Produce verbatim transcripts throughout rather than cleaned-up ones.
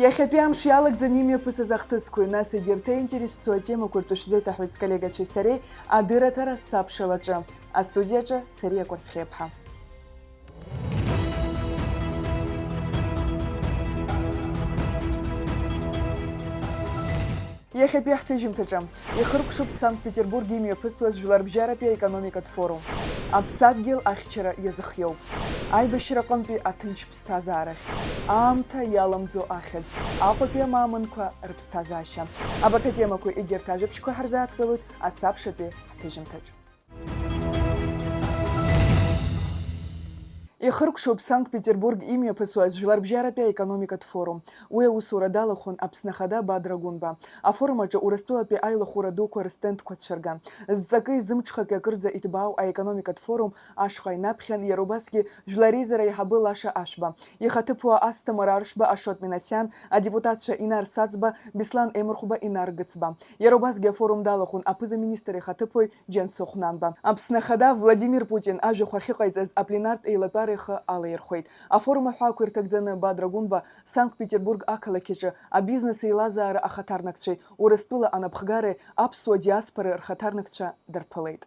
Иахьатәи амш иалагӡан имҩаԥысыз ахҭысқәеи, нас егьырҭ аинтерес зцу атемақәеи ртәы шәзеиҭаҳәоит сколлегацәеи сареи адырраҭара сабшалаҿы. Астудиаҿы Сариа Кәарцхиаԥҳа. Иахьатәи ҳҭыжьымҭаҿы ихыркәшоуп Санкт-Петербург имҩаԥысуаз Жәларбжьаратәи аекономикатә форум. Аԥсадгьыл ахьчара иазыхиоуп. Аибашьраҟынтәи аҭынч ԥсҭазаарахь. Аамҭа иаламӡо ахьӡ. Аҟәатәи амаамынқәа рыԥсҭазаашьа. Абарҭ атемақәа егьырҭ ажәабжьқәа ҳарзааҭгылоит асабшатәи ҳҭыжьымҭаҿ. Ихыркәшоуп Санкт-Петербург имҩаԥысуаз Жәларбжьаратәи аекономикатә форум. Уи аусура далахәын Аԥсны Ахада Бадра Гәынба. Афорум аҿы Урыстәылатәи аилахәыра дуқәа рыстендқәа цәырган. Зҵакы изымҽхакы акырӡа иҭбаау аекономикатә форум ашҟа инаԥхьан иара убасгьы Жәлар реизара аиҳабы Лаша Ашәба, ихаҭыԥуа Асҭамыр Аршба, Ашот Минасиан, адепутатцәа Инар Саӡба, Беслан Емырхәба, Инар Гыцба. Иара убасгьы афорум далахәын аԥыза-министр ихаҭыԥуаҩ Џьансыхә Нанба. Аԥсны Ахада Владимир Путин ажәахә ахьыҟаиҵаз апленартә еилатәара ихы алаирхәеит. Афорум аҳәаақәа ирҭагӡаны Бадра Гәынба Санкт-Петербург ақалақь аҿы абизнес еилазаара ахаҭарнакцәеи Урыстәыла анапхгареи аԥсуа диаспореи рхаҭарнакцәа дырԥылеит.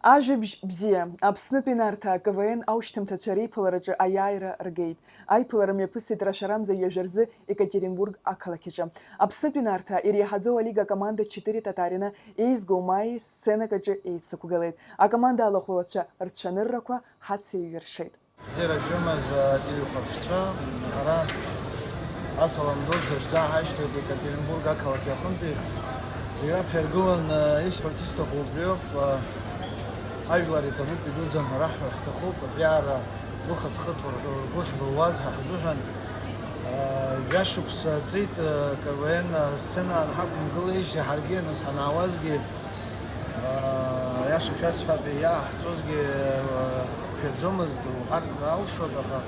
Ажәабжь бзиа. Аԥснытәи Нарҭаа К В Н аушьҭымҭацәа реиԥылараҿы аиааира ргеит. Аиԥылара мҩаԥысит рашәарамза ҩажәа рзы Екатеринбург ақалақь аҿы. Аԥснытәи Нарҭаа иреиҳаӡоу алига акоманда Четыре Татарина еизго Маи сценак аҿы еицықәгылеит. Акоманда алахәылацәа рцәаныррақәа ҳацеиҩыршеит. Бзиара шәымаз, ателехәаԥшцәа, ҳара асалам дуӡӡа шәзаҳашьҭоуп Екатеринбург ақалақь аҟынтәи. Зегь раԥхьа иргыланы исҳәарц исҭаху убриоуп, ажәлар иҭабуп, идуӡӡан ҳәа раҳҳәар ҳҭахуп, абриаҟара рыхыҭхыҭуа ргәы ахьбылуаз ҳа ҳзыҳәан. Жәашықәса ҵит, К В Н сценаҟны ҳақәымгылеижьҭеи ҳаргьы нас ҳанаауазгьы, Аиаша шәасҳәап, иааҳҵозгьы, э, ԥхьаӡомызт уҳәар алшоит, аха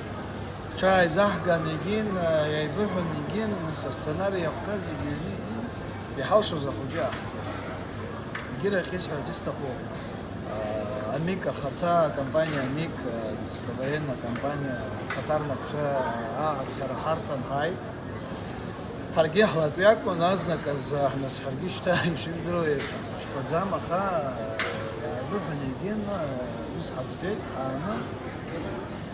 ҳҽааизаҳган егьин, э, иааибыҳәан егьин, нас асценари иахәҭаз зегьы ҩны иҳалшоз ахәыҷы аҳҵеит. Егьирахь исҳәарц исҭаху, э, Амик ахаҭа, акомпаниа Амик, э, нас К В Н акомпаниа ахаҭарнакцәа, э, аҳаҭгара ҳарҭан ҳааит. Ҳаргьы ҳлакҩакуан, азныказ, нас ҳаргьы шьҭа ишыжәдыруа еиԥш ҳхәыҷқәаӡам, аха иааибыҳәан егьин, ус ҳаӡбеит, ҳааны,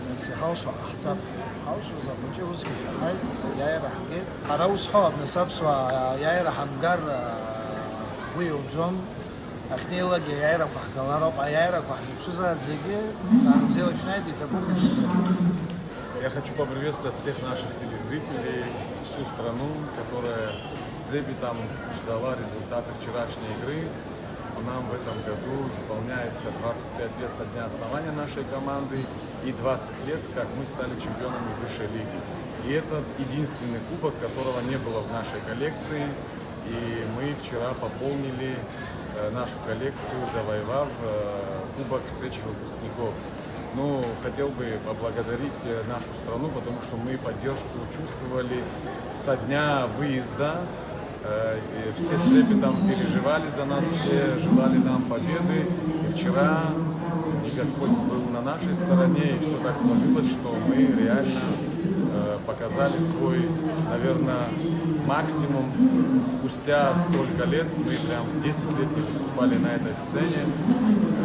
нас иҳалшо ҟаҳҵап. Ҳалшоз ахәыҷы усгьы шәаҳаит, иааира ҳгеит. Ҳара ус ҳҳәап, нас аԥсуаа иааира ҳамгар, уи иуӡом. Ахьнеилак аиааирақәа ҳгалароуп, аиааирақәа ҳзыԥшызааит зегьы, ҽаанбзиала шәааит, иҭабуп ишәзы. Я хочу поприветствовать всех наших телезрителей, всю страну, которая с трепетом ждала результаты вчерашней игры. Нам в этом году исполняется двадцать пять лет со дня основания нашей команды и двадцать лет, как мы стали чемпионами высшей лиги. И этот единственный кубок, которого не было в нашей коллекции. И мы вчера пополнили, э, нашу коллекцию, завоевав, э, Кубок встречи выпускников. Ну, хотел бы поблагодарить, э, нашу страну, потому что мы поддержку чувствовали со дня выезда. Э, и все с трепетом переживали за нас, все желали нам победы. И вчера и Господь был на нашей стороне, и всё так сложилось, что мы реально, э, показали свой, наверное, максимум. Спустя столько лет, мы прям десять лет не выступали на этой сцене.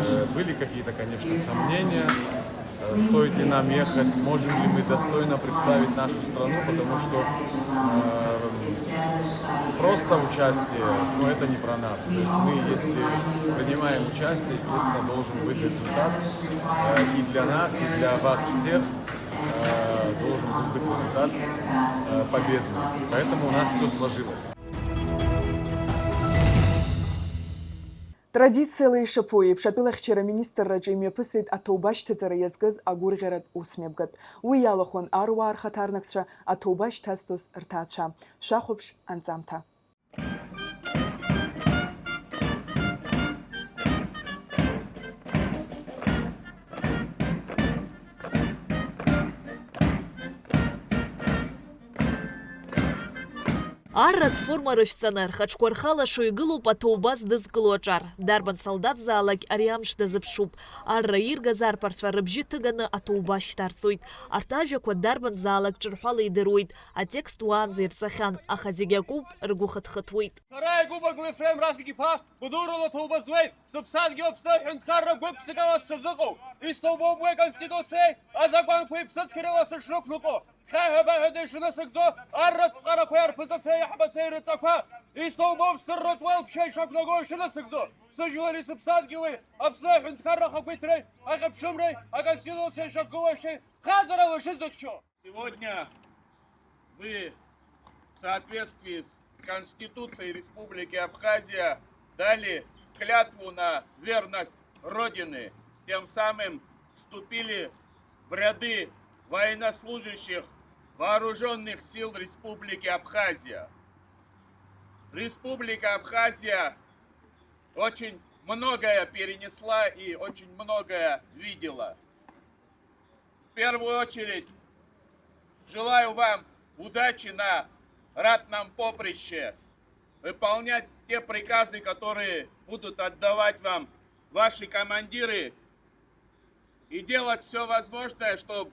Э, были какие-то, конечно, сомнения, э, стоит ли нам ехать, сможем ли мы достойно представить нашу страну, потому что, э, просто участие, ну, это не про нас. То есть мы, если принимаем участие, естественно, должен быть результат, э, и для нас, и для вас всех, э, должен был быть результат, э, победный. Поэтому у нас всё сложилось. Традициала ишаԥу еиԥш, атәылахьчара аминистрраҿы имҩаԥысит аҭоуба ашьҭаҵара иазкыз агәырӷьаратә усмҩаԥгатә. Уи иалахәын аруаа рхаҭарнакцәа, аҭоуба шьҭазтәыз рҭаацәа. Шәахәаԥш анҵамҭа. Арратә форма рышәҵаны, рхаҿқәа рхалашо игылоуп аҭоуба здызкыло аҿар. Дарбан солдаҭзаалак ари амш дазыԥшуп. Арра иргаз арԥарцәа рыбжьы ҭыганы аҭоуба шьҭарҵоит. Арҭ ажәақәа дарбанзаалак ҿырҳәала идыруеит. Атекст уаанӡа ирҵахьан, аха зегь акоуп, ргәы хыҭхыҭуеит. Сара Иагәыба Ефрем Рафик-иԥа, гәадурала ҭоуба зуеит. Сыԥсадгьыл Аԥсны аҳәынҭқарра гәык-ԥсыкала сҽазыҟоу, исҭоубоуп уи Аконституциеи азакәанқәеи ԥсыцқьарала сышрықәныҟәо. Хьаҳәа-баҳәа дышнасыгӡо, арратә ҟарақәеи арԥызацәеи аиҳабацәеи рыдҵақәа, исҭоубоуп сырратә уалԥшьа ишақәнаго ишынасыгӡо, сыжәлари сыԥсадгьыли, Аԥсны аҳәынҭқарра ахақәиҭреи аҟьаԥшымреи Аконституциа ишақәгылашьеи хаҵарала шызыхьчо. Сегодня вы в соответствии с Конституцией Республики Абхазия дали клятву на верность Родины, тем самым вступили в ряды военнослужащих Вооружённых сил Республики Абхазия. Республика Абхазия очень многое перенесла и очень многое видела. В первую очередь желаю вам удачи на ратном поприще, выполнять те приказы, которые будут отдавать вам ваши командиры, и делать всё возможное, чтоб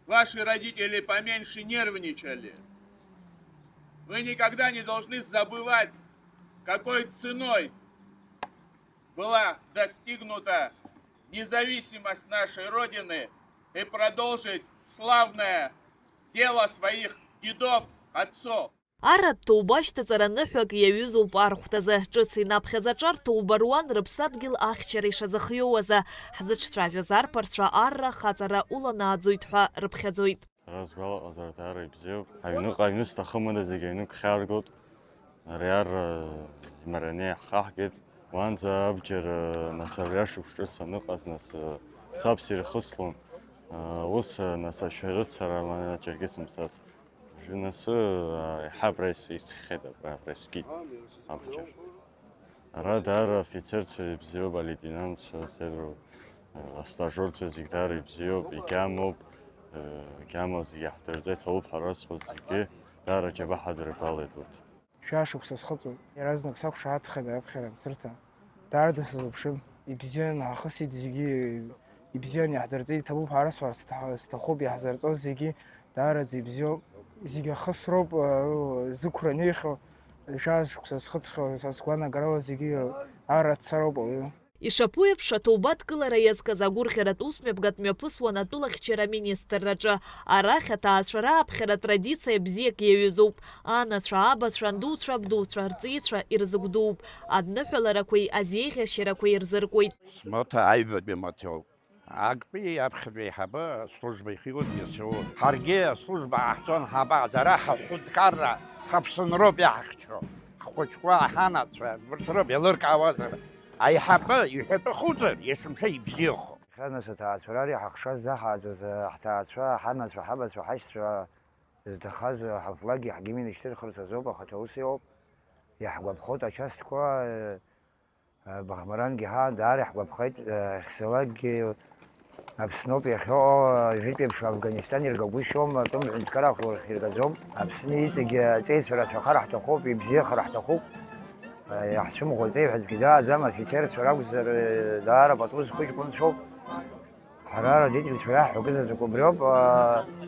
ваши родители поменьше нервничали. Вы никогда не должны забывать, какой ценой была достигнута независимость нашей Родины, и продолжить славное дело своих дедов, отцов. Арратә ҭоуба ашьҭаҵара ныҳәак иаҩызоуп архәҭазы. Ҿыц инаԥхьаз аҿар ҭоуба руан, рыԥсадгьыл ахьчара ишазыхиоу азы. Ҳзыҿцәажәаз арԥарцәа арра хаҵара уланааӡоит ҳәа рыԥхьаӡоит. Сара сгәалаҟазар даара ибзиоуп. Аҩныҟа аҩны сҭахымызт, зегь аҩны гәхьааргоит. Ари арра имараны иаҳхаҳгеит. Уанӡа абџьар, нас, абри ашықәс ҿыц аныҟаз, нас, саб сирхыслон. Ус, нас, ашәарыцара, ма џьаргьы сымцац. Уажәы нас, еиҳа абра ис-, исхьеит, абра, абра искит абџьар. Ара даара афицерцәа ибзиоуп, алеитенантцәа, сеидру, астажерцәа зегь даара ибзиоуп, игьамоуп, игьама зегь иаҳдырҵеит, ҭабуп ҳәа расҳәоит зегьы, даара џьабаа ҳадыргәалеит урҭ. Шәа шықәса схыҵуеит, иаразнак сақәшаҳаҭхеит аԥхьара ансырҭа. Даараӡа сазыԥшын, ибзиан ҳахысит зегьы, ибзиан иаҳдырҵеит, иҭабуп ҳара сҳәарц сҭа-, сҭахуп, иаҳзырҵоз зегьы даараӡа ибзиоуп. Зегьы ахысроуп, э, зықәра анихьо, шәа шықәса зхыҵхьоу, са сгәанагарала зегьы арра дцароуп ауаҩы. Ишаԥу еиԥш, аҭоуба адкылара иазкыз агәырӷьаратә усмҩаԥгатә мҩаԥысуан атәылахьчара аминистрраҿы. Арахь аҭаацәара аԥхьара традициа бзиак иаҩызоуп. Анацәа, абацәа, андуцәа, абдуцәа, арҵеицәа ирзыгәдууп. Адныҳәаларақәеи азеиӷьашьарақәеи ирзыркуеит. Смоҭа аҩбатәи амаҭәоуп. Актәи аԥхьатәи аиҳабы аслужба ихиуеит иасу. Ҳаргьы аслужба ҟаҳҵон ҳабаҟаз, ара ҳаҳәынҭқарра ҳаԥсынроуп иаҳхьчо. Ҳхәыҷқәа, ҳанацәа, урҭ роуп еилыркаауазар. Аиҳабы иҳәатәы ахуҵар, есымша ибзиахо. Иахьа нас аҭаацәара ари ҳахшаз заҳааӡаз, ҳҭаацәа, ҳанацәа, ҳабацәа, ҳашьцәа зҭахаз ҳафлаги ҳгимни шьҭырхырц азоуп, ахаҭа ус иоуп. Иаҳгәаԥхоит ачастқәа, Баӷмарангьы ҳаан даара иаҳгәаԥхеит, Хьсалакгьы Аԥсноуп иахьыҟоу, жәытә еиԥш Афганистан иргагәышьом, атәым ҳәынҭқарра ахь иргаӡом. Аԥсны иҵегьы аҵеицәа рацәахар ҳҭахуп, ибзиахар ҳҭахуп. Иаҳцәымӷу аҵеи ҳәа аӡәгьы дааӡам, афицерцәа ракәзар, даара пату зқәу ҷкәынцәоуп. Ҳара, родительцәа, иаҳҳәо акы заҵәык убриоуп,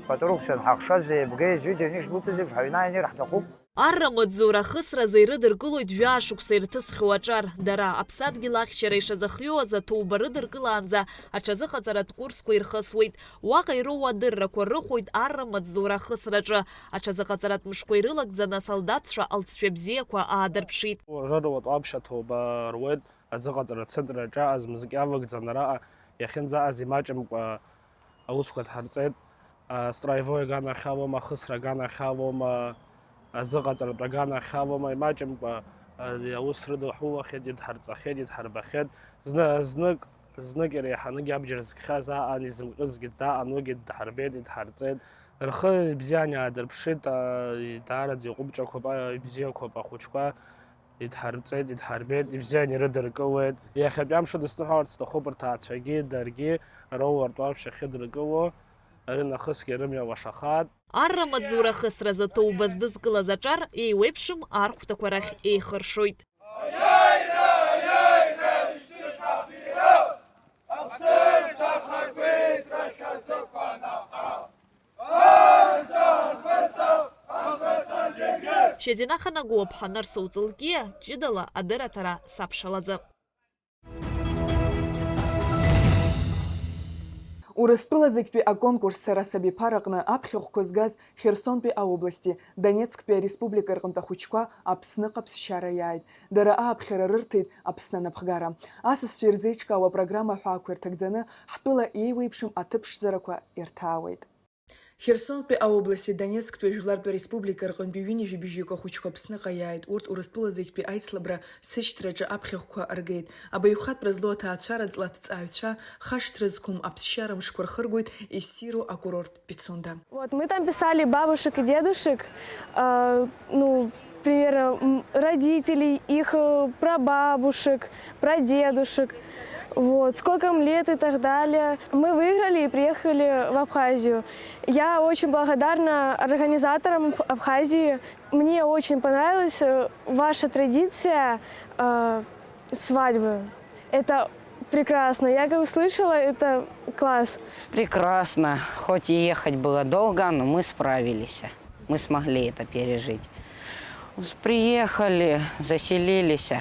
пату рықәҵан ҳахшаз, еибгеи зҩыда ҩнышә дуӡӡа еиԥш ҳаҩны ааины ираҳҭахуп. Арра амаҵзура ахысразы ирыдыркылоит жәаа шықәса ирҭысхьоу аҿар. Дара, аԥсадгьыл ахьчара ишазыхиоу азы аҭоуба рыдыркылаанӡа аҽазыҟаҵаратә курсқәа ирхысуеит. Уаҟа ироуа адыррақәа рыхәоит арра амаҵзура ахысраҿы. Аҽазыҟаҵаратә мшқәа ирылагӡаны асолдаҭцәа алҵшәа бзиақәа аадырԥшит. Рыруа Тҟәаԥшь аҭоуба руеит азыҟаҵара центрраҿы аҟаз мызкы иавагӡаны араҟа иахьынӡаҟаз имаҷымкәа аусқәа дҳарҵеит. Астроевой аганахь алоума, ахысра аганахь алоума, азыҟаҵаратә аганахь алоума, имаҷымкәа ари аус рыдылҳулахьеит, идҳарҵахьеит, идҳарбахьеит. Зны, знык, знык иреиҳаныгьы абџьар зкхьаз аан изымкьызгьы даан, уигьы дҳарбеит, идҳарҵеит. Рхы ибзиан иаадырԥшит, а, даараӡа иҟәыбҷақәоуп, а, ибзиақәоуп ахәыҷқәа. Идҳарҵеит, идҳарбеит, ибзиан ирыдыркылеит. Иахьатәи амш ыдысныҳәаларц сҭахуп рҭаацәагьы, даргьы, роуа ртәаршә ахьыдыркыло. Ари нахысгьы рымҩа уашахаат. Арра маҵзура ахысразы ҭоуба здызкылаз аҿар еиуеиԥшым архәҭақәа рахь еихыршоит. Шьазина Ханагәыаԥҳа, Нарсоу Ҵылкиа, ҷыдала адырраҭара саԥшалаӡам. Урыстәыла зегьтәи аконкурс Сара сабиԥара аҟны аԥхьахәқәа згаз Херсонтәи аобласти Донецктәи ареспублика рҟынтә ахәыҷқәа Аԥсныҟа ԥсшьара иааит. Дара ааԥхьара рырҭеит Аԥсны анапхгара. Асасцәа ирзеиҿкаау апрограмма аҳәаақәа ирҭагӡаны, ҳтәыла еиуеиԥшым аҭыԥ ԥшӡарақәа ирҭаауеит. Херсонтәи аобласти Донецктәи Жәлартәи Республика рҟынтәи ҩынҩажәи быжьҩык ахәыҷқәа Аԥсныҟа иааит. Урҭ Урыстәыла зегьтәи аицлабра сышьҭраҿы аԥхьахәқәа ргеит. Абаҩхатәра злоу аҭаацәаразы аҭҵааҩцәа хашҭра зқәым аԥсшьара мшқәа рхыргоит, иссиру акурорт Пицунда. Вот, мы там писали бабушек и дедушек, э, ну, примерно, м, родителей, их, э, прабабушек, прадедушек, вот, сколько им лет и так далее. Мы выиграли и приехали в Абхазию. Я очень благодарна организаторам Абхазии. Мне очень понравилась, э, ваша традиция, э, свадьбы. Это прекрасно. Я как услышала, это класс. Прекрасно. Хоть и ехать было долго, но мы справились. Мы смогли это пережить. С- Приехали, заселились,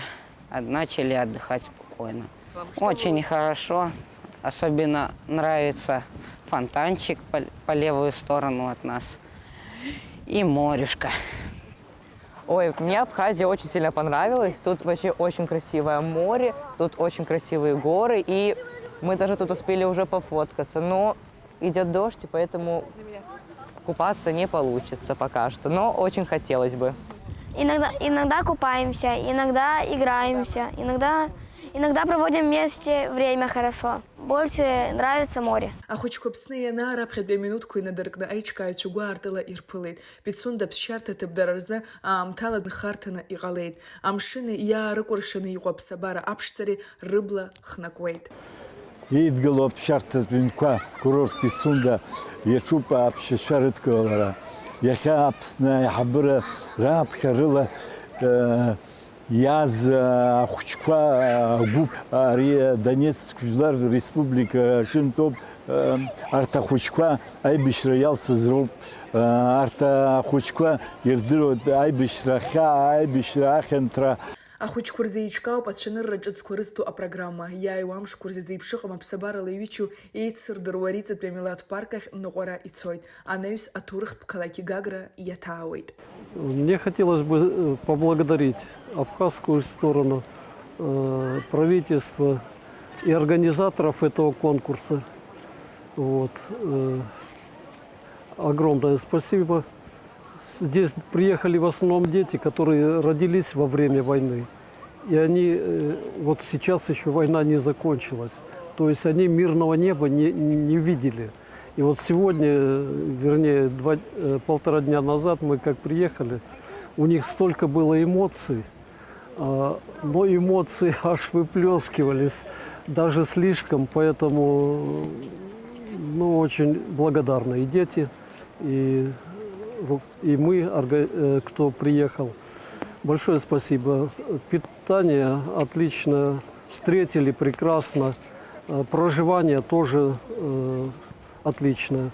а, начали отдыхать спокойно. Очень хорошо. Особенно нравится фонтанчик по, по левую сторону от нас. И морюшка. Ой, мне Абхазия очень сильно понравилась. Тут вообще очень красивое море, тут очень красивые горы, и мы даже тут успели уже пофоткаться. Но идет дождь, и поэтому купаться не получится пока что, но очень хотелось бы. Иногда, иногда купаемся, иногда играемся, иногда, иногда проводим вместе время хорошо. Больше нравится море. Ахәыҷқәа Аԥсны ианаа раԥхьатәи аминуҭқәа инадыркны аиҿкааҩцәа гәаартыла ирԥылеит. Пицунда аԥсшьарҭа аҭыԥ дара рзы аамҭала нхарҭаны иҟалеит. Амшыни иаарыкәыршаны иҟоу аԥсабара аԥшӡареи рыбла хнакуеит. Еидгылоу аԥсшьарҭатә ҩнқәа курорт Пицунда иаҿуп аԥсшьацәа рыдкылара. Иахьа Аԥсны аиҳабыра раԥхьа рыла, э, иааз, э, ахәыҷқәа, э, гәыԥ, ари, э, Донецк Жәлар Республика аҿынтәоуп. Э, арҭ ахәыҷқәа аибашьра иалсыз роуп. Э, арҭ ахәыҷқәа ирдыруеит аибашьра ахьаа, аибашьра ахьанҭара. Ахәыҷқәа рзы еиҿкаауп ацәанырра ҿыцқәа рызҭо апрограмма. Иааиуа амшқәа рзы зеиԥшыҟам аԥсабарала иҩычоу еицырдыруа Ариҵатәи амилаҭ парк ахь ныҟәара ицоит. Анаҩс аҭоурыхтә қалақь Гагра иаҭаауеит. Мне хотелось бы, э, поблагодарить абхазскую сторону, э, правительство и организаторов этого конкурса. Вот, э, огромное спасибо. Здесь приехали в основном дети, которые родились во время войны. И они, э, вот сейчас ещё война не закончилась. То есть они мирного неба не, не видели. И вот сегодня, э, вернее, два, э, полтора дня назад мы как приехали, у них столько было эмоций, а, но эмоции аж выплёскивались, даже слишком, поэтому, ну, очень благодарны и дети, и ру-, и мы, орга-, э, кто приехал. Большое спасибо. Питание отличное, встретили прекрасно. Э, проживание тоже, э, отличное.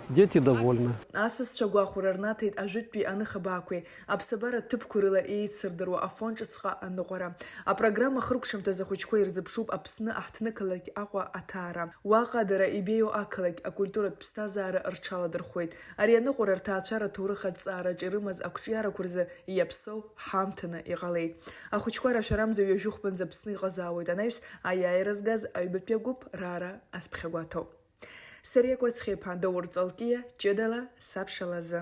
Дети довольны. Асасцәа агәахәара рнаҭеит ажәытәтәи аныхабаақәеи аԥсабара ҭыԥқәа рыла еицырдыруа Афон ҿыцҟа аныҟәара. Апрограмма хыркәшамҭазы ахәыҷқәа ирзыԥшуп Аԥсны аҳҭнықалақь Аҟәа аҭаара. Уаҟа дара ибеиоу ақалақь акультуратә ԥсҭазаара рҽаладырхәуеит. Ари аныҟәара рҭаацәара аҭоурых аҭҵаараҿ ирымаз ақәҿиарақәа рзы иаԥсоу ҳамҭаны иҟалеит. Ахәыҷқәа рашәарамза ҩажәи хәбанӡа Аԥсны иҟазаауеит, анаҩс аиааира згаз аҩбатәи агәыԥ раара азԥхьагәаҭоуп. Сариа Кәарцхиаԥан, Даур Ҵалкиа, ҷыдала сабшалазы.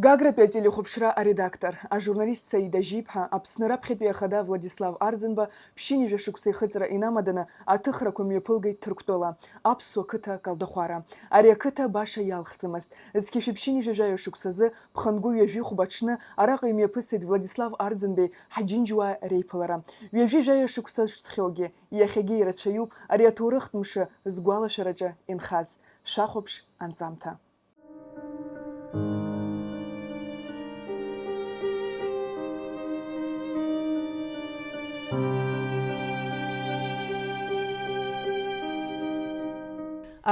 Гагратәи ателехәаԥшра аредактор, ажурналист Саида Жьиԥҳа, Аԥсны раԥхьатәи ахада Владислав Арӡынба ԥшьынҩажәа шықәса ихыҵра инамаданы аҭыхрақәа мҩаԥылгеит Ҭырқәтәыла, аԥсуа қыҭа Калдахәара. Ари ақыҭа баша иалхӡамызт. Зқьи жәшәи ԥшьынҩажәи жәаҩа шықәсазы, ԥхынгәы ҩажәи хәба аҽны, араҟа имҩаԥысит Владислав Арӡынбеи ҳаџьынџьуаа реиԥылара. Ҩажәи жәаҩа шықәса шҵхьоугьы, иахьагьы ирацәаҩуп ари аҭоурыхтә мшы згәалашәараҿы инхаз. Шәахәаԥш анҵамҭа.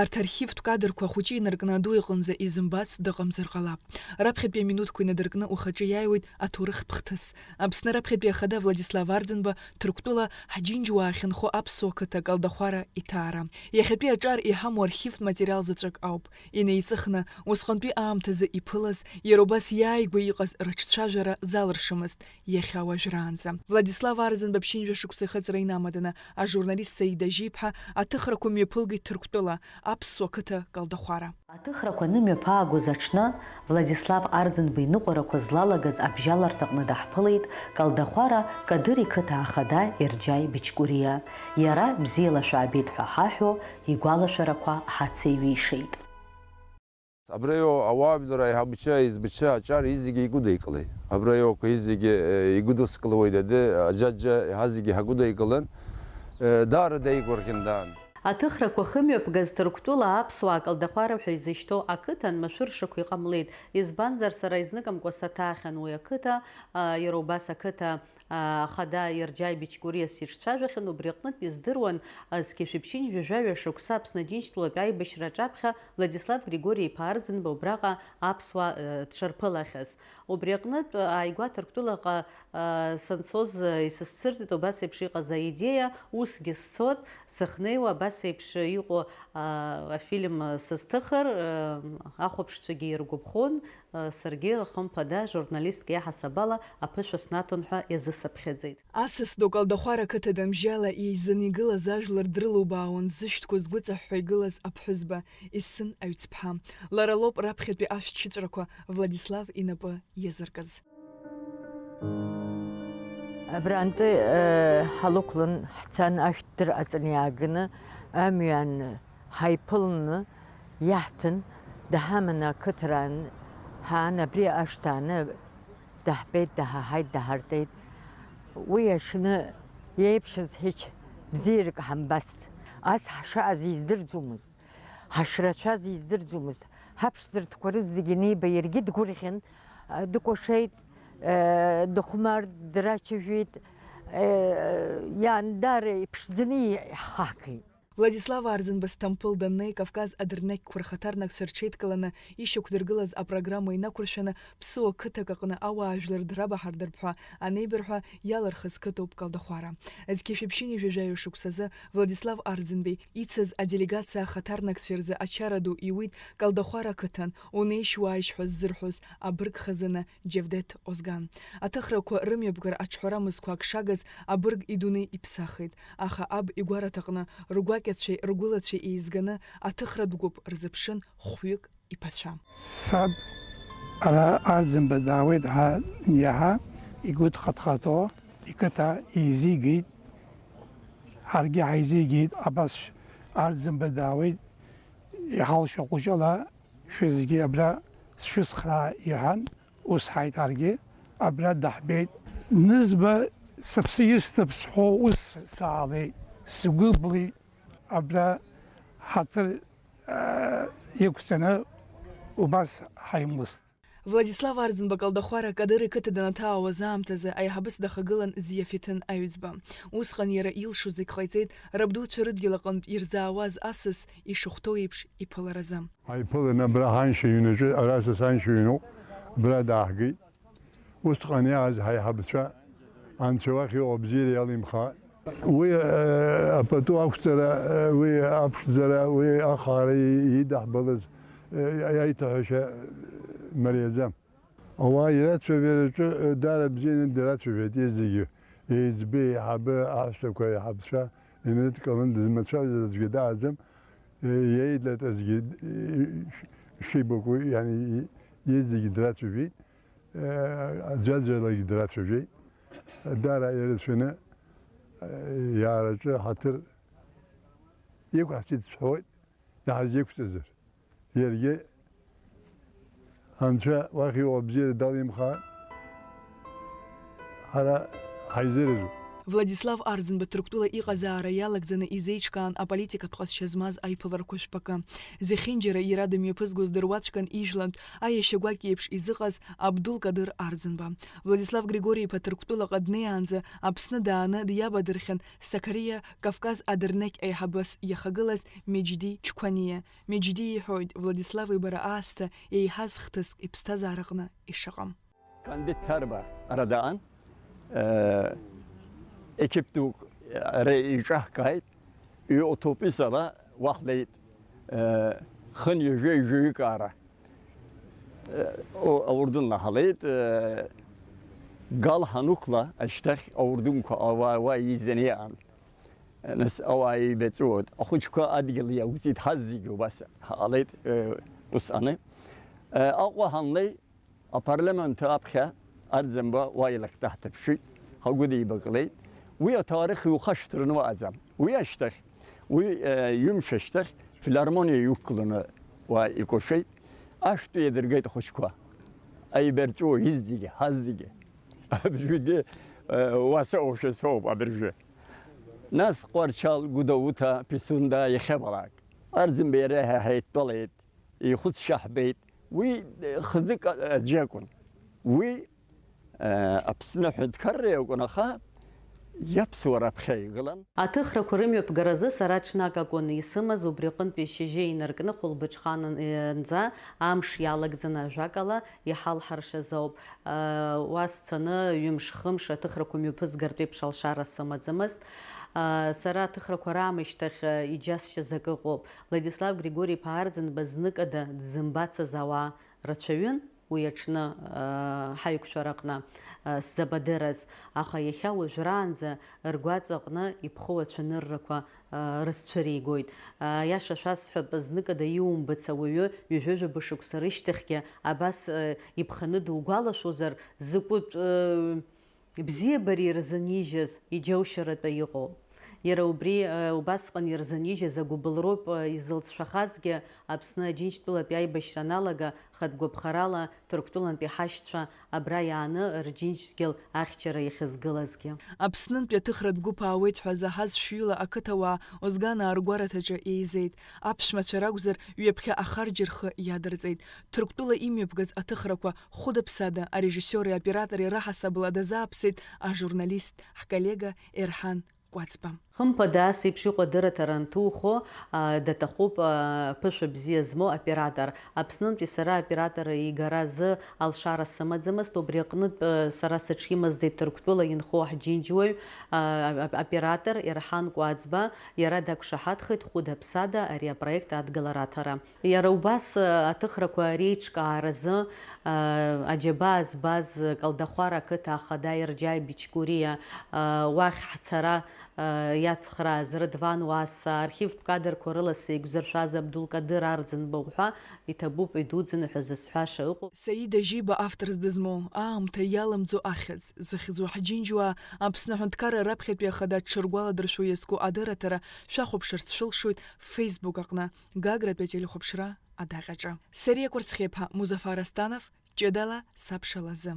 Арҭ архивтә кадрқәа ахәыҷы инаркны аду иҟынӡа изымбац дыҟамзар ҟалап. Раԥхьатәи аминуҭқәа инадыркны ухаҿы иааиуеит аҭоурыхтә хҭыс. Аԥсны раԥхьатәи ахада Владислав Арӡынба Ҭырқәтәыла ҳџьынџьуаа ахьынхо аԥсуа қыҭа Калдахәара иҭаара. Иахьатәи аҿар иҳамоу архивтә материал заҵәык ауп. Инеиҵыхны, усҟантәи аамҭазы иԥылаз, иара убас иааигәа иҟаз рыҿцәажәара залыршомызт иахьа уажәраанӡа. Владислав Арӡынба ԥшьынҩажәа шықәса ихыҵра инамаданы, ажурналист Саида Жьиԥҳа аҭыхрақәа мҩаԥылгеит Ҭырқәтәыла, аԥсуа қыҭа Калдахәара. Аҭыхрақәа анымҩаԥаагоз аҽны, Владислав Арӡынба иныҟәарақәа злалагаз абжьаларҭаҟны даҳԥылеит Калдахәара Кадыр иқыҭа ахада Ерџьаи Бечкәыриа. Иара бзиала шәаабеит ҳәа ҳаҳәо, игәалашәарақәа ҳацеиҩишеит. Абра иоу ауаажәлар аиҳабацәа, аизбацәа аҿар изегьы игәыдикылеит. Абра иоуқәа изегьы, э, игәыдыскылауеит, аӡы, аӡәаӡәа иаҳа зегьы ҳагәыдикылан, э, даара деигәырӷьан даан. Аҭыхрақәа хымҩаԥгаз Ҭырқәтәыла аԥсуаа Калдахәара ҳәа изышьҭоу ақыҭан машәыршақә иҟамлеит, избанзар, сара изныкымкәа саҭаахьан уи ақыҭа, а, иара убас ақыҭа ахада Ерџьаи Бечкәыриа сиҿцәажәахьан, убри аҟнытә издыруан, зқьи жәшәи ԥшьынҩажәи жәаҩа шықәса Аԥсны Аџьынџьтәылатә аибашьра аҿаԥхьа Владислав Григори-иԥа Арӡынба убраҟа аԥсуаа, э, дшарԥылахьаз. Убри аҟнытә, э, ааигәа Ҭырқәтәылаҟа, э, санцоз, э, исызцәырҵит убас еиԥш иҟаз аидеиа, усгьы сцот, сахьнеиуа абас еиԥш иҟоу, э, афильм, э, сызҭыхыр, э, ахәаԥшцәагьы иргәаԥхон, Саргьы, хымԥада, журналистк иаҳасаб ала аԥышәа снаҭон ҳәа иазысыԥхьаӡеит. Асас ду Калдахәара ақыҭа дамжьала еизаны игылаз ажәлар дрылубаауан зышәҭқәа згәыҵаҳәҳәа игылаз аԥҳәызба, Ессын Аҩӡԥҳа. Лара лоуп раԥхьатәи ашәҭшьыҵәрақәа Владислав инапы иазыркыз. Абрантәи, э, ҳалықәлан ҳцан, ашәҭ дырҟаҵаны иааганы амҩан ҳаиԥылны, иаҳҭан, даҳаманы ақыҭраан ҳаан, абри ашҭа ааны даҳбеит, даҳаҳаит, даҳартәеит. Уи аҽны иеиԥшыз ҳич бзиарак ҳамбацт. Ас ҳшааз издырӡомызт, ҳашрацәаз издырӡомызт. Ҳаԥшӡарҭақәа рызегьы аниба, иаргьы дгәырӷьан, дыкәашеит, дыхәмарт, драцәажәеит, иаандара иԥшӡаны иҳхагеит. Владислав Арӡынба Сҭампыл даннеи, Кавказ адырнақьқәа рхаҭарнакцәа рҽеидкыланы ишьақәдыргылаз апрограмма инақәыршәаны, ԥсуа қыҭак аҟны ауаажәлар драбаҳардыртә ҳәа анеибырҳәа, иалырхыз қыҭоуп Калдахәара. Зқьи жәшәи ԥшьынҩажәи жәаҩа шықәсазы Владислав Арӡынбеи ицыз аделегациа ахаҭарнакцәа рзы ачара ду иуит Калдахәара ақыҭан, унеишь-уааишь ҳәа ззырҳәоз абырг хазына Џьевдеҭ Озган. Аҭыхрақәа рымҩаԥгара аҿҳәара мызқәак шагыз абырг идунеи иԥсахит, аха аб игәараҭаҟны ргәакьацәеи ргәылацәеи еизганы аҭыхратә гәыԥ рзыԥшын хәҩык иԥацәа. Саб ара Арӡынба даауеит ҳәа иаҳа игәы дхаҭхаҭо, иқыҭа еизигеит, ҳаргьы ҳаизигеит, абас Арӡынба даауеит, иҳалшо ҟәыҷала шәызгьы абра сшәыцхраа иҳәан, ус ҳаит ҳаргьы, абра даҳбеит. Нызба сыԥсы исҭап сҳәо ус саалеит, сгәы блит, абра ҳаҭыр, аа, иқәҵаны убас ҳаимлыст. Владислав Арӡынба Калдахәара Кадыр иқыҭа данаҭаауаз аамҭазы аиҳабыс дахагылан Зиафеҭын Аҩӡба. Усҟан иара илшо зегь ҟаиҵеит, рабдуцәа рыдгьыл аҟынтә ирзаауаз асас ишахәҭоу еиԥш иԥыларазы. Ҳаиԥылан абра ҳаншьа иҩнаҿы, ара са саншьа иҩноуп, абра дааҳгеит. Усҟан иааз ҳаиҳабацәа Анцәа уахь иҟоу абзиара иалимхааит. Уи, э, апату ақәҵара, э, уи аԥшӡара, уи ахаара и-, идаҳбалаз, э, аиҭаҳәашьа мариаӡам. Ауаа ирацәажәараҿы, э, даара бзианы дырацәажәеит зегьы. Еиҵбы, еиҳабы, аҳәсақәа, еиҳабцәа инрыдкыланы дызмацәажәаз аӡәгьы дааӡам. Э, иеидлатәазгьы, э, ш-, шибаку, иани, и-, издагьы драцәажәеит, аӡәаӡәалагьы драцәажәеит. Дара ирацәаны, иаараҿы ҳаҭыр иқәаҳҵеит сҳәоит, иҳазиқәҵазар. Иаргьы Анцәа уахь иҟоу абзиара далимхаар, ҳара ҳаизыразуп. Владислав Арӡынба Ҭырқәтәыла иҟазаара иалагӡаны изеиҿкаан аполитикатә ҟазшьа змаз аиԥыларақәа жәпакы. Зехьынџьара иара дымҩаԥызго здыруаҵәҟьан ижәлантә аиашьа гәакьа еиԥш изыҟаз Абдул Кадыр Арӡынба. Владислав Григори-иԥа Ҭырқәтәылаҟа днеиаанӡа Аԥсны дааны диабадырхьан Сақариа Кавказ адырнақь аиҳабас иахагылаз Меџьди Чқәаниа. Меџьди иҳәоит, Владислав ибара аасҭа еиҳаз хҭыск иԥсҭазаараҟны ишыҟам. Кандид Ҭарба ара даан, э, еқьыԥ дук ара иҿаҳкааит, ҩы-, утописала уаҳлеит, э, хын ҩажәа ҩажәаҩык аара. Э, о-, аурдынла ҳалеит, э, гал ҳанықәла ашьҭахь аурдынқәа ауаа, ауаа еизаны иаан. Нас ауаа еибаҵәуоит. Ахәыҷқәа адгьыл иақәҵит, ҳазегьы убас ҳаҟалеит, э, ус аны. Э, Аҟәа ҳанлеи, апарламент аԥхьа Арӡынба уа илакҭа ҳҭаԥшит, ҳагәыдибаклеит. Уи аҭоурых иухашҭраны уаҟаӡам. Уи ашьҭахь, уи, э, ҩымш ашьҭахь филармониа иқәланы уа икәашеит. Ашәтә иадыргеит ахәыҷқәа. Аибарҵәуа изегьы, ҳазегьы. Абыржәгьы, э, уаса оушәа соуп абыржәы. Нас Ҟәарчал, Гәдоуҭа, Пицунда иахьабалак. Арӡынба иара ҳа ҳаидтәалеит, ихәыцшьа ҳбеит. Уи, э, хазык аӡәы акәын. Уи, э, Аԥсны аҳәынҭқарра иакәын, аха иаԥсуа раԥхьа игылан. Аҭыхрақәа рымҩаԥгаразы сара ҽнак акәын исымаз, убри аҟынтәи шьыжьы инаркны Хәылбыҽхан анӡа амш иалагӡаны ажәакала, иҳалҳаршаз ауп. Уа сцаны ҩымш-хымш аҭыхрақәа мҩаԥызгартә еиԥш алшара сымаӡамызт. Сара аҭыхрақәа раамышьҭахь иџьасшьаз акы ыҟоуп. Владислав Григори-иԥа Арӡынба зныкада дзымбацыз ауаа рацәаҩын уи аҽны ҳаиқәшәараҟны сзабадырыз, аха иахьа уажәраанӡа ргәаҵаҟны иԥхоу ацәаныррақәа рызцәыригоит. Аиаша шәасҳәап, зныкада иумбац ауаҩы ҩажәа-жәаба шықәса рышьҭахьгьы абас иԥханы дугәалашәозар, закәытә бзиабара ирзынижьыз иџьоушьаратәы иҟоу. Иара убри убасҟан ирзынижьыз агәыбылроуп изылҵшәахазгьы, Аԥсны Аџьынџьтәылатәи аибашьра аналага, хатә гәаԥхарала Ҭырқәтәылантәи ҳашьцәа абра иааны Рџьынџьдгьыл ахьчара иахьазгылазгьы. Аԥснынтәи аҭыхратә гәыԥ аауеит ҳәа заҳаз шәҩыла ақыҭауаа Озганаа ргәараҭаҿы еизеит. Аԥшәмацәа ракәзар, ҩаԥхьа ахарџь рхы иадырҵеит. Ҭырқәтәыла имҩаԥгаз аҭыхрақәа хәыда-ԥсада арежиссиори аоператори раҳасабала дазааԥсеит ажурналист, ҳколлега Ерҳан Кәаӡба. Хымԥада, ас еиԥш иҟоу адырраҭара анҭухо, а, даҭахуп, а, ԥышәа бзиа змоу оператор. Аԥснынтәи сара аоператор игара азы алшара сымаӡамызт, убри аҟнытә, а, сара сыҽимыздеит Ҭырқәтәыла инхо ҳџьынџьуаҩ, а, а, оператор Ерҳан Кәаӡба, иара дақәшаҳаҭхеит хәыда-ԥсада ари апроект адгылара аҭара. Иара убас, а, аҭыхрақәа реиҿкааразы, а, аџьабаа збаз Калдахәара ақыҭа ахада Ерџьаи Бичкуриа, а, уахь ҳцара, а, иацхрааз Рыдван Уаса, архивтә кадрқәа рыла сеиқәзыршәаз Абдулкадыр Арӡынба уҳәа иҭабуп, идуӡӡаны ҳәа зысҳәаша ыҟоуп. Саида Жиба авторс дызмоу, аамҭа иалымҵуа ахьӡ зыхьӡу ҳџьынџьуаа Аԥсны аҳәынҭқарра раԥхьатәи ахада дшыргәаладыршәо иазку адырраҭара шәахәаԥшырц шәылшоит Facebook аҟны. Гагратәи ателехәаԥшра адаҟьаҿы. Сариа Кәарцхьеиԥа, Музафар Астанов, ҷыдала сабшалазы.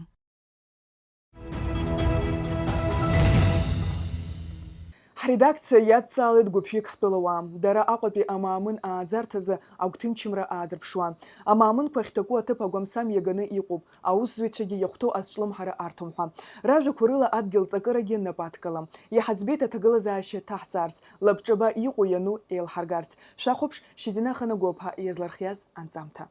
Ҳредакциа иадҵаалеит гәыԥҩык ҳтәылауаа. Дара Аҟәатәи амаамын ааӡарҭазы агәҭынчымра аадырԥшуан. Амаамынқәа ахьҭаку аҭыԥ агәамсам иаганы иҟоуп. Аусзуҩцәагьы иахәҭоу азҿлымҳара арҭом ҳәа. Ражәақәа рыла адгьыл ҵакырагьы нап адкылам. Иҳаӡбеит аҭагылазаашьа ҭаҳҵаарц, лабҿаба иҟоу-иану еилҳаргарц. Шәахәаԥш, Шьазина Ханагәаԥҳа иазлархиаз анҵамҭа.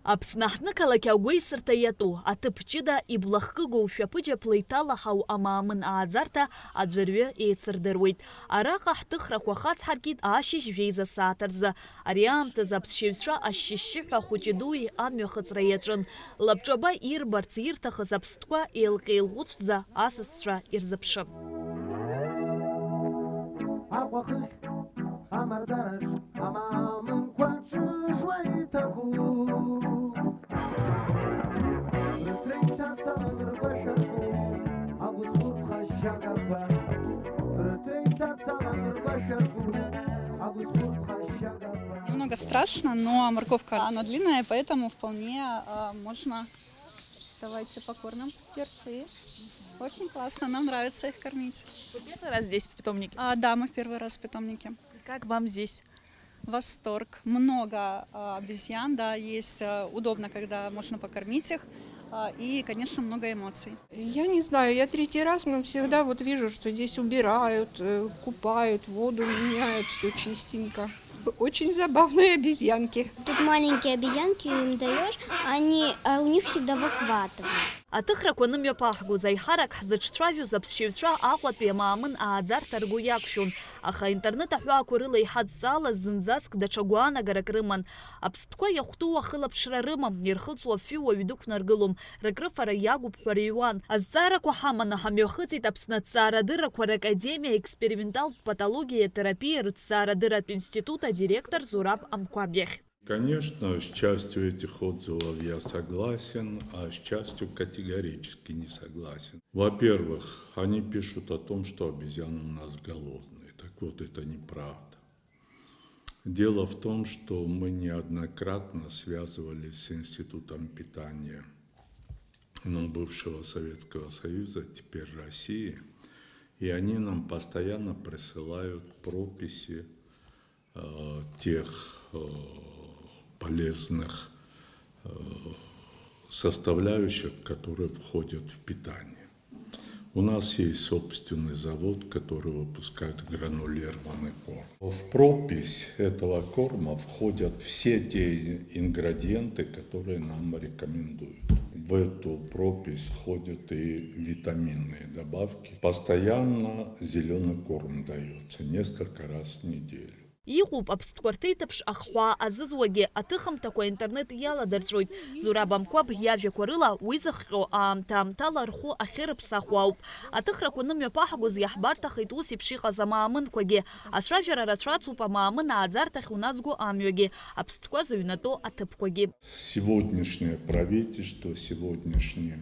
Аԥсны аҳҭнықалақь агәеисырҭа иатәу, аҭыԥ ҷыда иблахкыгоу шәаԥыџьаԥла иҭалаҳау амаамын ааӡарҭа аӡәырҩы еицырдыруеит. Араҟа ҳҭыхрақәа хацҳаркит ашьыжь жәеиза сааҭ рзы. Ари аамҭазы аԥсшьаҩцәа ашьшьышьшьыҳәа хәыҷи-дуи амҩахыҵра иаҿын. Лабҿаба ирбарц ирҭахыз аԥстәқәа еилҟьа-еилӷәыцәӡа асасцәа ирзыԥшын. Аҟәа хыхь амардараҿ амаамынқәа ҿыжуа иҭакуп. Страшно, но морковка, она длинная, поэтому вполне а, можно. Давайте покормим. Держи. Очень классно, нам нравится их кормить. Вы первый раз здесь, в питомнике? А, да, мы в первый раз в питомнике. И как вам здесь? Восторг. Много а, обезьян, да, есть. А, удобно, когда можно покормить их. А, и, конечно, много эмоций. Я не знаю, я третий раз, но всегда вот вижу, что здесь убирают, э, купают, воду меняют, все чистенько. Очень забавные обезьянки. Тут маленькие обезьянки им даешь, они, а у них всегда выхватывают. Аҭыхрақәа анымҩаԥаҳгоз, аиҳарак ҳзыҿцәажәоз аԥсшьаҩцәа Аҟәатәи амаамын ааӡарҭа ргәы иақәшәон, аха аинтернет аҳәаақәа рыла иҳадҵаалаз зынӡаск даҽа гәаанагарак рыман. Аԥстәқәа иахәҭоу ахылаԥшра рымам, ирхыҵуа афҩы уаҩ дықәнаргылом, рыкрыфара иагуп ҳәа рыҩуан. Азҵаарақәа ҳаманы ҳамҩахыҵит Аԥсны аҭҵаарадыррақәа ракадемиа аексперименталтә патологиа терапиа рыҭҵаарадырратә институт адиректор Зураб Амқәаб иахь. Конечно, с частью этих отзывов я согласен, а с частью категорически не согласен. Во-первых, они пишут о том, что обезьяны у нас голодные. Так вот, это неправда. Дело в том, что мы неоднократно связывались с Институтом питания, ну, бывшего Советского Союза, теперь России, и они нам постоянно присылают прописи э, тех э, полезных э, составляющих, которые входят в питание. У нас есть собственный завод, который выпускает гранулированный корм. В пропись этого корма входят все те ингредиенты, которые нам рекомендуют. В эту пропись входят и витаминные добавки. Постоянно зеленый корм дается несколько раз в неделю. Иҟоуп аԥстәқәа рҭеиҭыԥш ахҳәаа азызуагьы, аҭыхымҭақәа аинтернет иаладырҵәоит. Зураб Амқәаб иажәақәа рыла, уи зыхҟьо аамҭа-аамҭала рхәы ахьырыԥсахуа ауп. Аҭыхрақәа анымҩаԥаҳгоз иаҳбарҭахеит ус еиԥш иҟаз амаамынқәагьы. Ацәажәара рацәацуп амаамын ааӡарҭахь уназго амҩагьы, аԥстәқәа зыҩнатәоу аҭыԥқәагьы. Сегодняшнее правительство, сегодняшний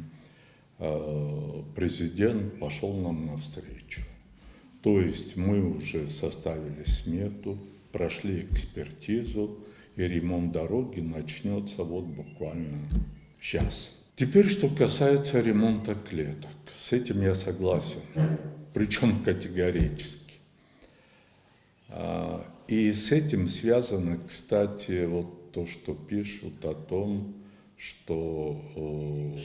э, президент пошёл нам навстречу. То есть мы уже составили смету, прошли экспертизу, и ремонт дороги начнётся вот буквально щас. Теперь, что касается ремонта клеток. С этим я согласен, причём категорически. А, и с этим связано, кстати, вот то, что пишут о том, что э,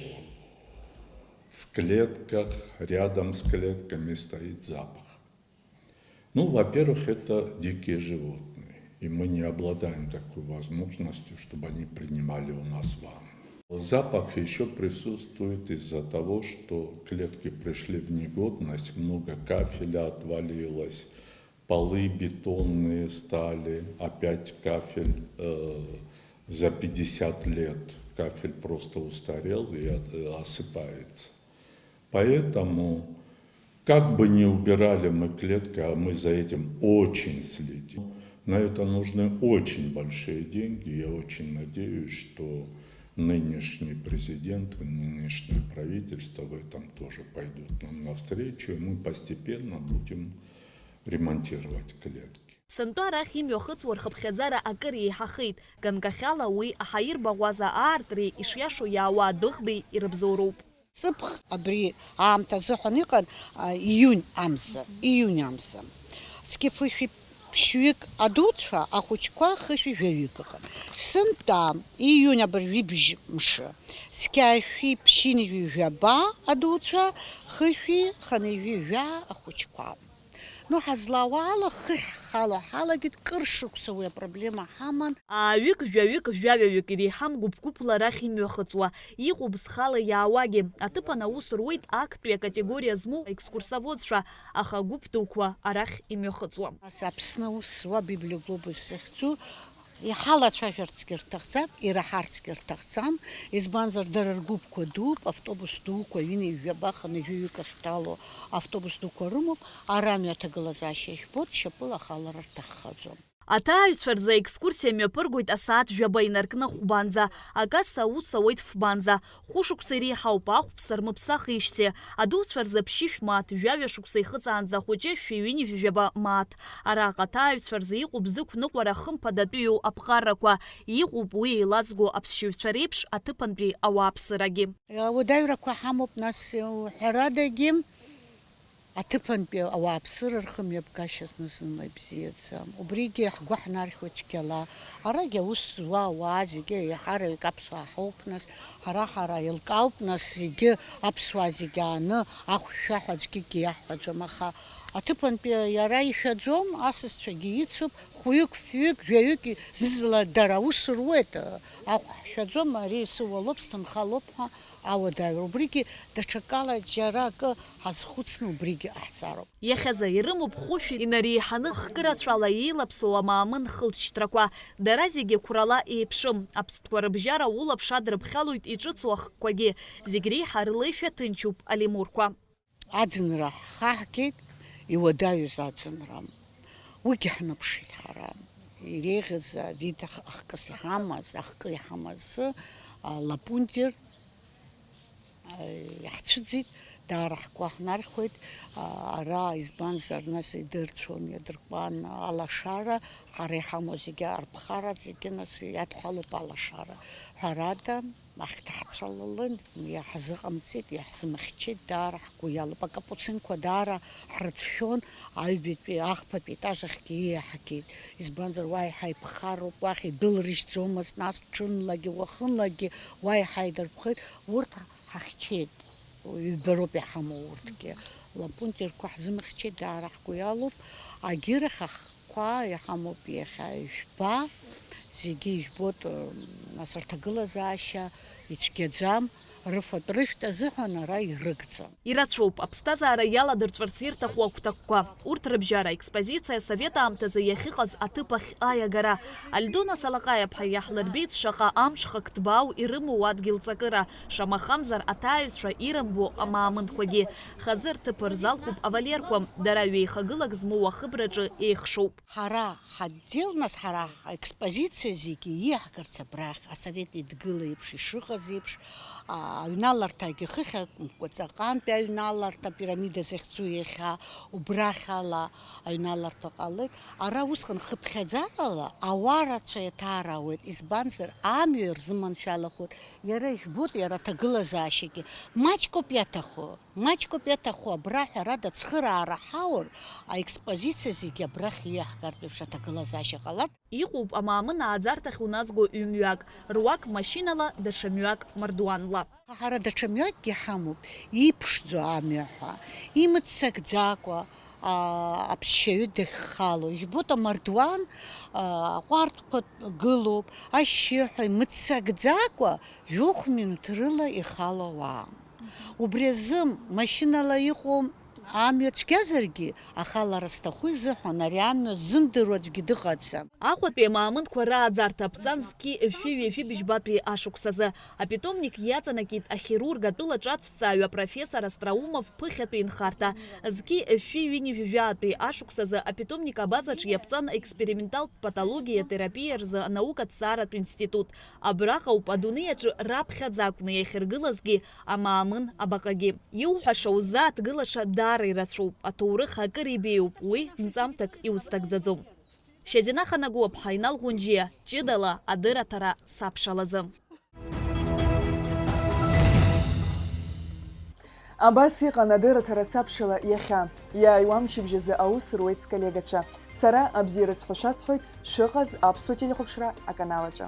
в клетках, рядом с клетками стоит запах. Ну, во-первых, это дикие животные, и мы не обладаем такой возможностью, чтобы они принимали у нас ванну. Запах ещё присутствует из-за того, что клетки пришли в негодность, много кафеля отвалилось, полы бетонные стали, опять кафель э, за пятьдесят лет. Кафель просто устарел и от- э, осыпается. Поэтому, как бы ни убирали мы клетки, а мы за этим очень следим, на это нужны очень большие деньги. Я очень надеюсь, что нынешний президент и нынешнее правительство в этом тоже пойдут нам навстречу, и мы постепенно будем ремонтировать клетки. Сынтәа арахь имҩахыҵуа рхыԥхьаӡара акыр еиҳахеит. Ганкахьала уи аҳаирбаӷәаза аартреи ишиашоу иаауа адәыӷбеи ирыбзоуроуп. Ҵыԥх абри аамҭа азыҳәан иҟан, а, июнь амза, июнь амза. Зқьи фышәи ԥшьҩык адуцәа, ахәыҷқәа хышәи жәаҩык ыҟан. Сынтәа июнь абыржәы ибжь мшы. Зқьи ашәи ԥшьынҩажәи жәаба адуцәа, хышәи хынҩажәи жәаа ахәыҷқәа. Ну, ҳазлаауа ала, хыхь ҳхало ҳалагеит, кыр шықәса уи апроблема ҳаман. Ааҩык, жәаҩык, жәаҩаҩык иреиҳам гәыԥ-гәыԥла арахь имҩахыҵуа. Иҟоуп зхала иаауагьы. Аҭыԥан аус руеит актәи акатегориа змоу аекскурсоводцәа, аха агәыԥ дуқәа арахь имҩахыҵуам. Ас Аԥсны аус зуа Библиоглобус захьӡу иҳалацәажәарцгьы рҭахӡам, ираҳарцгьы рҭахӡам, избанзар, дара ргәыԥқәа дууп, автобус дуқәа, ҩынҩажәаба, хынҩажәаҩык ахьҭало автобус дуқәа рымоуп, ара амҩа аҭагылазаашьа жәбоит, шьапыла ахалара рҭаххаӡом. Аҭааҩцәа рзы аекскурсиа мҩаԥыргоит асааҭ жәаба инаркны хәбанӡа, акасса аус ауеит фбанӡа. Хәышықәса иреиҳауп, ахәԥса рмыԥсахижьҭеи, адуцәа рзы ԥшьышә мааҭ, жәаҩа шықәса ихыҵаанӡа ахәыҷы шәи ҩынҩажәи жәаба мааҭ. Араҟа аҭааҩцәа рзы иҟоуп зықә ныҟәара хымԥадатәиу аԥҟарақәа, иҟоуп уи еилазго аԥсшьаҩцәа реиԥш аҭыԥантәи ауааԥсырагьы. Ауадаҩрақәа ҳамоуп, нас, ҳәарадагьы. Аҭыԥантәи ауааԥсыра рхымҩаԥгашьа зны-зынла ибзиаӡам. Убригьы ҳгәы ҳнархьуеит цәгьала. Арагь аус зуа ауаа зегьы еиҳараҩык аԥсуаа ҳауп, нас, ҳара-ҳара еилкаауп, нас, зегьы аԥсуаа зегьы ааны ахәшәшәа ҳәа аӡәгьы иаҳҳәаӡом, аха аҭыԥантәи иара ишәаӡом, асасцәагьы ицуп, хәҩык, фҩык, жәаҩык зызла дара аус руеит, ахә ҳшәаӡом, ари сыуалоуп, сҭынхалоуп ҳәа ауадаҩра. Убригьы даҽакала џьара акы ҳазхәыцны убригьы ҟаҳҵароуп. Иахьазы ирымоуп хәышә инареиҳаны хкы рацәала еилаԥсоу амаамын хылҵшьҭрақәа. Дара зегьы қәрала еиԥшым. Аԥстәқәа рыбжьара улаԥш адрыԥхьалоит иҿыцу ахкқәагьы. Зегь реиҳа рлеишәа ҭынчуп алемурқәа. Аӡынра ҳхаҳгеит, иуадаҩыз аӡынра. Уигьы ҳнаԥшит ҳара. Иреиӷьыз авид ах-, ахкыс иҳамаз, ахкы иҳамаз, а, лапунтир, а, иаҳцәыӡит, даара ҳгәы ҳнархьуеит, а, ара, избанзар, нас идырцәон, иадыркуан алашара, ҳара иҳамоу зегьы арԥхара, зегьы нас иадҳәалоуп алашара. Ҳәарада, Ахьҭаҳцәалалан, иаҳзыҟамҵеит, иаҳзымхьчеит, даара ҳгәы иалоуп. Акапуцинқәа даара ҳрыцәшәон, аҩбатәи, ахԥатәи етаж ахьгьы ииаҳгеит. Избанзар, уа иаҳа иԥхарроуп, уахь идәылрыжьӡомызт, нас ҽынлагьы, уахынлагьы уа иаҳа идырԥхеит. Урҭ ҳахьчеит, ҩба роуп иҳамоу урҭгьы. Лапунтирқәа ҳзымхьчеит, даара ҳгәы иалоуп. Агьырахь ахкқәа иҳамоуп иахьа ижәба, зегьы ижәбоит, нас рҭагылазаашьа ицәгьаӡам, рыфатә-рыжәтә азыҳәан ара ирыгӡам. Ирацәоуп, аԥсҭазаара иаладырҵәарц ирҭаху агәҭакқәа. Урҭ рыбжьара аекспозициа асовет аамҭазы иахьыҟаз аҭыԥ ахь аиагара. Альдона Салаҟаиаԥҳа иаҳлырбеит шаҟа амҽхак ҭбаау ирымоу адгьыл ҵакыра, шамахамзар аҭааҩцәа ирымбо амаамынқәагьы. Хазы рҭыԥ рзалхуп авалерқәа, дара ҩеихагылак змоу ахыбраҿы еихшоуп. Ҳара ҳотдел, нас, ҳара ҳекспозициа зегьы иаҳгарц абрахь, асовет еидгыла еиԥш ишыҟаз еиԥш, а, аҩналарҭагьы хыхь акәымкәа, ҵаҟантәи аҩналарҭа пирамида захьӡу иахьа убрахь ала аҩналарҭа ҟалеит. Ара усҟан хыԥхьаӡарала ауаа рацәа иаҭаараауеит, избанзар, амҩа ирзыманшәалахоит, иара ижәбоит, иара аҭагылазаашьагьы маҷкоуп иаҭаху. Маҷкоуп иаҭаху абра, ҳәарада, ацхыраара ҳаур, аекспозициа зегьы абрахь ииаҳгартә еиԥш аҭагылазаашьа ҟалап. Иҟоуп амаамын ааӡарҭахь уназго ҩ-мҩак, руак машьынала, даҽа мҩак мардуанла. Ҳара даҽа мҩакгьы ҳамоуп, иԥшӡоу амҩа ҳәа, имыццакӡакәа, аа, аԥсшьаҩы дахьхало. Ижәбоит, амардуан, аа, аҟәардәқәа гылоуп, ашьшьыҳәа имыццакӡакәа жәохә минуҭ рыла ихало ауаа. Убри азы машьынала иҟоу амҩа цәгьазаргьы, ахалара зҭаху изыҳәан ари амҩа ззымдыруа аӡәгьы дыҟаӡам. Аҟәатәи амаамынқәа рааӡарҭа аԥҵан зқьи жәшәи ҩажәи быжьбатәи ашықәсазы. Апитомник иаҵанакит ахирург атәыла ҿацәҵааҩ апрофессор Остроумов ԥыхьатәи инхарҭа. Зқьи жәшәи ҩынҩажәи жәаатәи ашықәсазы апитомник абазаҿ иаԥҵан аексперименталтә патологиа терапиа рзы анаукатә ҭҵааратә институт. Абраҟа ауп адунеи аҿы раԥхьаӡа акәны иахьыргылазгьы амаамын абаҟагьы. Иуҳәаша узааҭгылаша даара ирацәоуп, аҭоурых акыр ибеиоуп, уи нҵамҭак иузҭагӡаӡом. Шьазина Ханагәыаԥҳа, Инал Ӷәынџьиа, ҷыдала адырраҭара сабшалазы. Абас иҟан адырраҭара сабшала иахьа. Иааиуа мчыбжьазы аус руеит сколлегацәа. Сара абзиара сҳәо шәасҳәоит, шәыҟаз аԥсуа телехәаԥшра аканал аҿы.